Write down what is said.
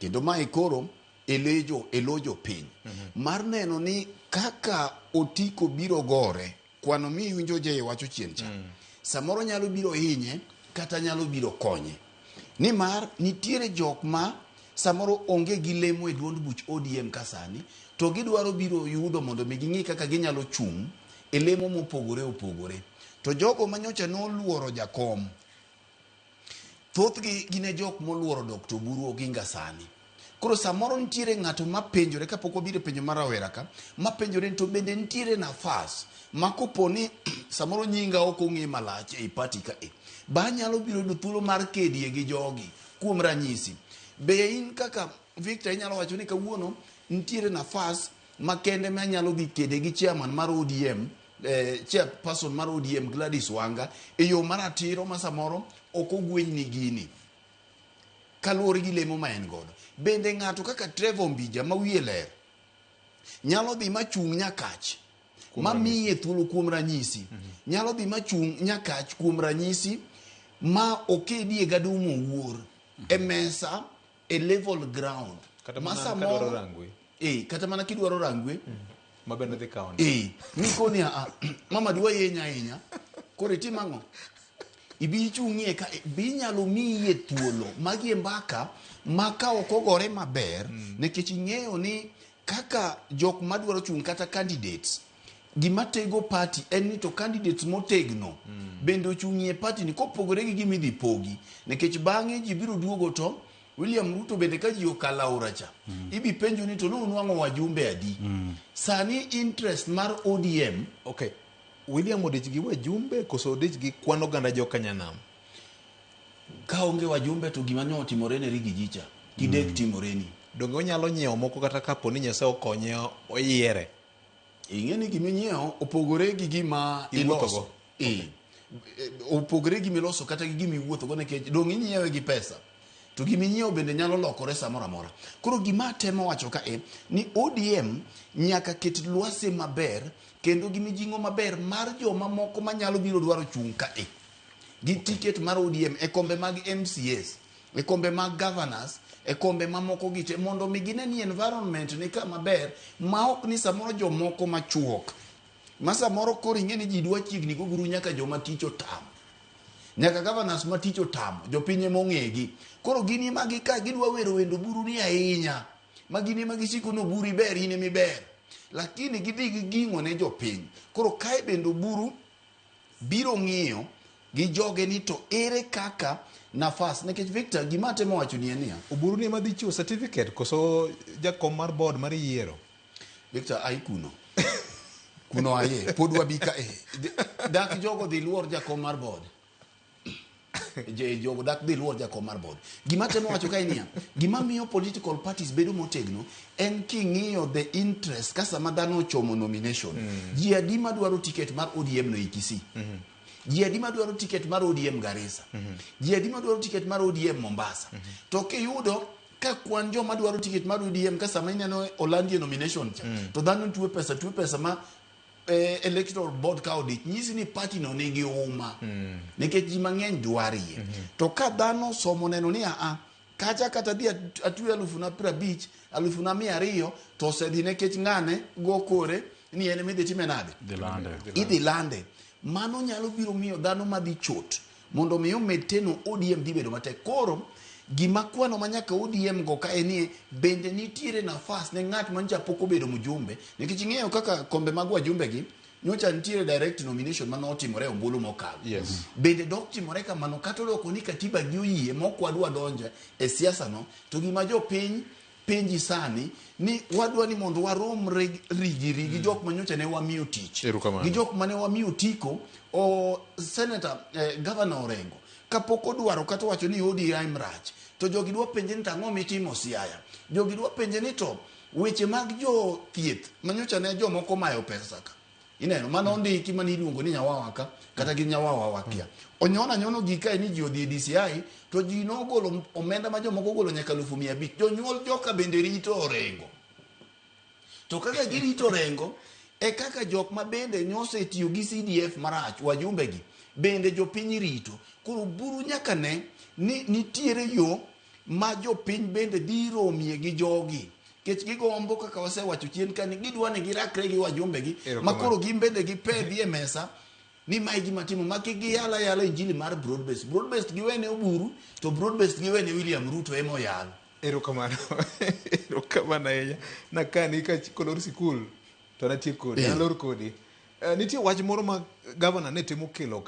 Kendo mae koro elejo elo jopiny mar neno ni kaka Otiko biro gore kwano mi iwinjo Jay wacho chien cha samoro nyalo biro hinye kata nyalo biro konye nimar nitiere jok ma samoro onge gi lemo e duond buch ODM ka sani to gidwaro biro yudo mondo mi ging'i kaka ginyalo chung' e lemo mopogore opogore to jogo manyocha noluoro jakom thothgi gin e jok moluoro Dr. Oburu Oginga sani. Koro samoro nitiere ng'ato mapenjore kapok wabiro e penjo mar rawera ka, mapenjore ni to bende nitiere nafas ma kopo ni samoro nyinga ok ong'e malach ei party ka e, ba anyalo biro yudo thuolo mar kedie gi jogi. Kuom ranyisi, be in kaka Victor inyalo wacho ni kawuono nitiere nafas makende ma anyalo dhi kede gi chairman mar ODM chairperson mar ODM Gladys Wanga e yo maratiro ma samoro ok ogwenyni gini kaluwore gi lemo ma en godo. Bende ng'ato kaka Trevor Ombija ma wiye ler nyalo dhi machung' Nyakach ma miye thuolo kuom ranyisi nyalo dhi machung' Nyakach kuom ranyisi ma okedie gadum owuor e mesa e level ground Kata ma mana samoro kadwaro Rangwe. Kata mana kidwaro Rangwe Ma bende dhi kawo. Mikoni a mama dwa yenya ahinya koro itim ang'o ibi ichung'ie ka be inyalo miye thuolo magi e mbaka ma ka ok ogore maber nikech ing'eyo ni kaka jok madwaro chung' kata candidates gima tego party en ni to candidates motegno bende ochung'ie party ni kopogore gi gima idhi pogi nikech bang'e ji biro duogo to William Ruto bende ka ji okalo aora cha ibi penjo ni to nunwang'o wajumbe adi sani interest mar ODM Okay. William odich gi wajumbe koso odich gi kwan oganda joka nyanam? Ka onge wajumbe to gima ne otimore ne Riggy G cha kidek timoreni. Donge onyalo nyiewo moko kata kapo ni Nyasaye okonye oyiere? Ing'e ni gima inyiewo opogore gi gima Iwuothogo. iloso. Opogore gi gima iloso kata gi gima iwuothogo nikech dong' inyiewe gi pesa. To gima inyiewo bende nyalo lokore samoro amora. Koro gima atemo wacho ka e ni ODM nyaka ket lwasi maber kendo gi mijing'o maber mar joma moko manyalo biro dwaro chung' ka e. Gi tiket mar ODM e kombe mag MCAs, e kombe mag governors, e kombe mamoko gi te mondo mi gine ni environment ni kama ber ma ok ni samoro jomoko machuok ma samoro koro ing'e ni ji dwa chiegni goburu nyaka joma tich otamo. Nyaka governors ma tich otamo, jopiny ema ong'egi. Koro gin ema gika gidwa wero wend Oburu ni ahinya. Ma gin ema gisiko ni Oburu iber, in ema iber. Lakini gidhi giging'o ne jopiny. Koro kae bende Oburu biro ng'iyo gi joge ni to ere kaka nafas. Nikech Victor, gima atemo wacho ni en niya. Oburu ni ema dhi chiwo certificate koso jakom mar board mar yiero? Victor, ai kuno. Kuno aye, pod wabi ka e. Dak jogo dhi luor jakom mar board. Je, jogo dak dhi luor jakom mar board. Gima temo wacho kae niya, gima miyo political parties bedo motegno en king'iyo the interest ka sama dhano ochomo nomination. Ji adi madwaro ticket mar ODM no e Kisii? Ji adi madwaro ticket mar ODM Garissa? Ji adi madwaro ticket mar ODM Mombasa? To kiyudo ka kwan joma dwaro ticket mar ODM ka sama ineno olandie nomination cha to dhano twe pesa twe pesa ma electoral board ka odich nyisi ni party no nigi uma nikech ji mang'eny dwarie to ka dhano somo neno ni aa kacha kata dhi atwe alufu na 50, alufu na 200 to osedhi nikech ng'ane go kore ni en midhi time nade Dhi lande. idhi lande mano nyalo biro miyo dhano madhi chot mondo mi omed teno ODM dhi bedo matek. Koro gima kwano ma nyaka ODM go ka en ni bende nitiere nafas ne ng'at manyocha pok obedo mjumbe nikech ing'eyo kaka kombe mag wajumbe gi nyocha nitiere direct nomination mane otimore e ombulu mokalo. Bende dok timore kamano kata odoko ni katiba gi oyie mok wadwa donjo e siasa no to gima jopiny penji sani ni wadwa ni mondo warom rigiri gi jok manyocha ne wamiyo tich Erokamano. gi jok mane wamiyo otiko o senator governor Orengo kapok odwaro kata owacho ni ODM rach to jogi dwa penje ni to ang'o mitimo Siaya jogi dwa penje ni to weche mag jo thieth manyocha ne jomoko omayo pesa ka ineno mano ondiki mane iluongo ni nyawawa ka kata gi nyawawa wakia onyona nyono gi kae ni ji odhi e DCI to ji nogolo omenda ma jomoko ogolo nyaka 500,000 jonyuol joka bende rito Orengo to kaka girito Orengo e kaka jok ma bende nyosetiyo gi CDF marach wajumbe gi bende jopiny rito koro buru nyaka ne ni nitiere yo ma jopiny bende dhi romie gi jogi. Nikech gigombo kaka wasewacho chien ka ni gidwa ni girakre gi wajumbe gi ma koro gin bende gipedhi e mesa ni mae gima timo ma kik giyal ayala injili mar broad based. Broad based giwene Oburu to broad based giwene William Ruto ema oyal. Erokamano. Erokamano ahinya. Nakani ka kolor sikul to natiek kodi. Alor kodi. Nitie wach moro ma gavana ne temo kelo ka.